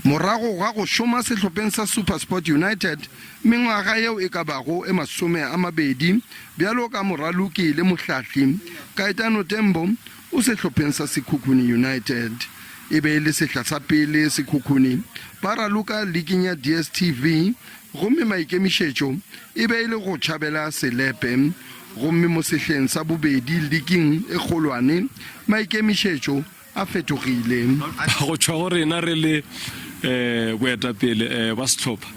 Morago ga go šoma sehlopheng sa SuperSport United mengwaga yeo e ka bago e 20 bjalo ka moraloki le mohlahli, Kaitano Tembo o sehlopheng sa Sekhukhune United. E be e le sehla sa pele Sekhukhune ba raloka liking ya DStv gomme maikemišetšo e be e le go tšhabela selepe. Gomme mo sehleng sa bobedi liking e kgolwane maikemišetšo a fetogile. Go tšwa go rena re le boetapele ba sehlopha,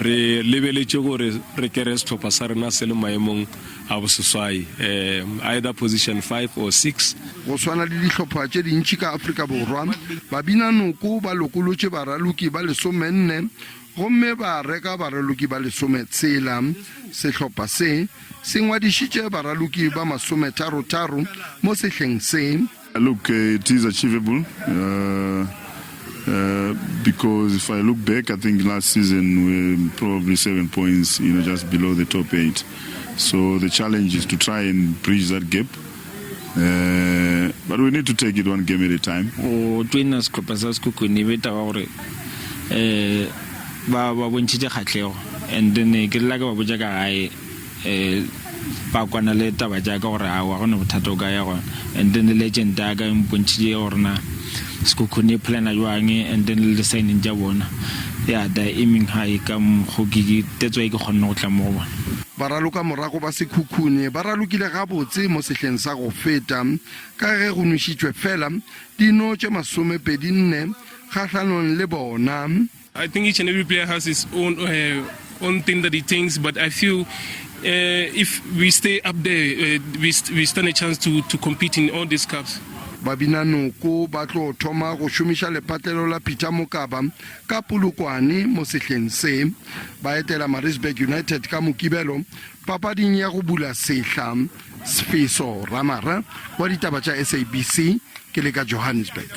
re lebeletše gore re kere sehlopha sa rena se le maemong a boseswai, either position five or six. Go swana le dihlopha tše dintši ka Afrika Borwa, Babinanoko ba lokolotše baraloki ba lesomenne gomme ba reka baraloki ba lesometshela. Sehlopha se se ngwadišitše baraloki ba masometharotharo mo sehleng se. Look, it is achievable uh, uh, because if I look back, I think last season we were probably seven points, you know, just below the top eight. So the challenge is to try and bridge that gap. Uh, but we need to take it one game at a time. Go joina sehlopha sa Sekhukhune e be taba gore um ba ba bontšhitše kgahlego and then ke lela ke ba botša ka gae um ba kwana le taba tša ka gore aowa go ne bothata o ka ya gona and then le legend ya ka e mpontšhitše gore na Sekhukhune e plana jwang and then le di-signing tša bona ya they're aiming high ka mokgo ke that's why ke kgonne go tla mo go bona. Baralokamorago ba Sekhukhune ba ralokile gabotse mo sehleng sa go feta ka ge go nwešitšwe fela dino tše masomepedinne kgahlanong le bona. I think each and every player has his own uh, own thing that he thinks, but I feel uh, if we stay up there, uh, we, we stand a chance to, to compete in all these cups. Babinanoko ba tlo thoma go šomiša lepatlelo la Peter Mokaba ka Polokwane mo sehleng se. Ba etela Maritzburg United ka Mokibelo papading ya go bula sehla. Sfiso Ramara wa ditaba tša SABC ke le ka Johannesburg.